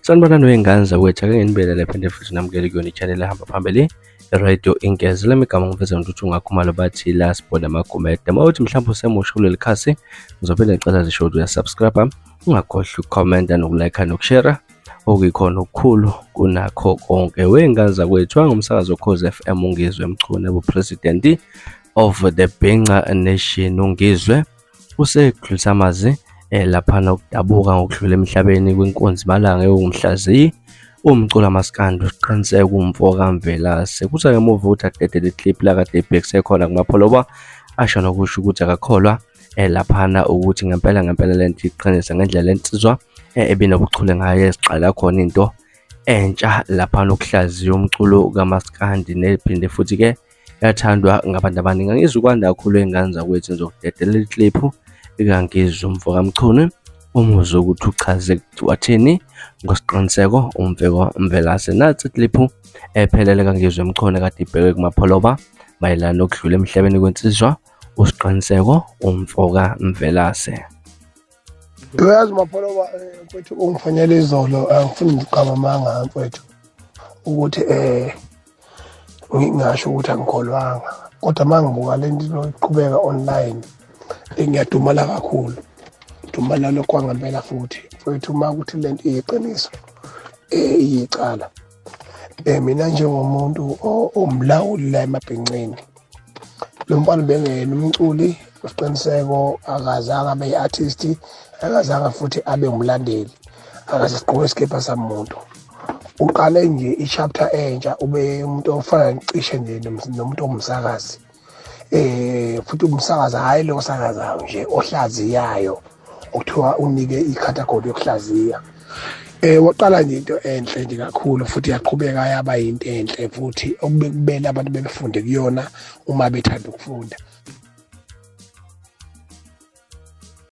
Sanibonani wey'ngane zakwethu, ake nginibelele phinde futhi namukele kuyona i-channel ehamba phambili Radio Ingezi. Lami igama ngiveze ngithuthi ungakhumalo bathi la sibona amagumede. Uma uthi mhlawumbe usemusha kuleli khasi, ngizophinde ngicela zisho ukuthi uyasubscribe, ungakhohlwa ukukhomenta nokulike nokushare okuyikhona okukhulu kunakho konke. Wey'ngane zakwethu, angumsakazo Ukhozi FM uNgizwe Mchunu, ebu-president of the Bhinca Nation uNgizwe usedlulisa amazwi laphana okudabuka ngokudlula emhlabeni kwinkunzi malanga ewumhlaziyi umculo amaskandi uqiniseke umfo kaMvelase. Kuthiwa ngemuva ukuthi adedele iclip lakade ibhekise khona kuMapholoba asho nokusho ukuthi akakholwa laphana ukuthi ngempela ngempela lento iqinise ngendlela lensizwa ebinobuchule ngayo eziqala khona into entsha laphana ukuhlaziya umculo kamaskandi nephinde futhi-ke yathandwa ngabantu abaningi. Angizukwanda kakhulu ey'ngane zakwethu ngizokudedela ikliphu ikaNgizwe umfo kaMchunu umuzwe ukuthi uchaze wathini ngosiqiniseko umfeko Mvelase. Nansi ikliphu ephelele kaNgizwe Mchunu kade ibhekwe kuMapholoba mayelana nokudlula emhlabeni kwensizwa uSiqiniseko umfo kaMvelase. Uyazi Mapholoba mfowethu ungifonela izolo angifuni ngiqamba amanga mfowethu ukuthi ngingasho ukuthi angikholwanga kodwa uma ngibuka le nto iqhubeka online ngiyadumala kakhulu dumala lokhu kwangempela futhi mfowethu uma ukuthi le nto iyiqiniso iyicala mina njengomuntu omlawuli la emabhinceni lo mfana bengeyena umculi usiqiniseko akazange abe yi-artist akazange futhi abe umlandeli akaze sigqoke isikibha samuntu uqale nje i-chapter entsha ube umuntu ofana cishe nje nomuntu owumsakazi futhi umsakazi hhayi lo osakazayo nje ohlaziyayo okuthiwa unike i-category yokuhlaziya waqala nje into enhle nje kakhulu futhi yaqhubeka yaba yinto enhle futhi okube kumele abantu bebefunde kuyona uma bethanda ukufunda.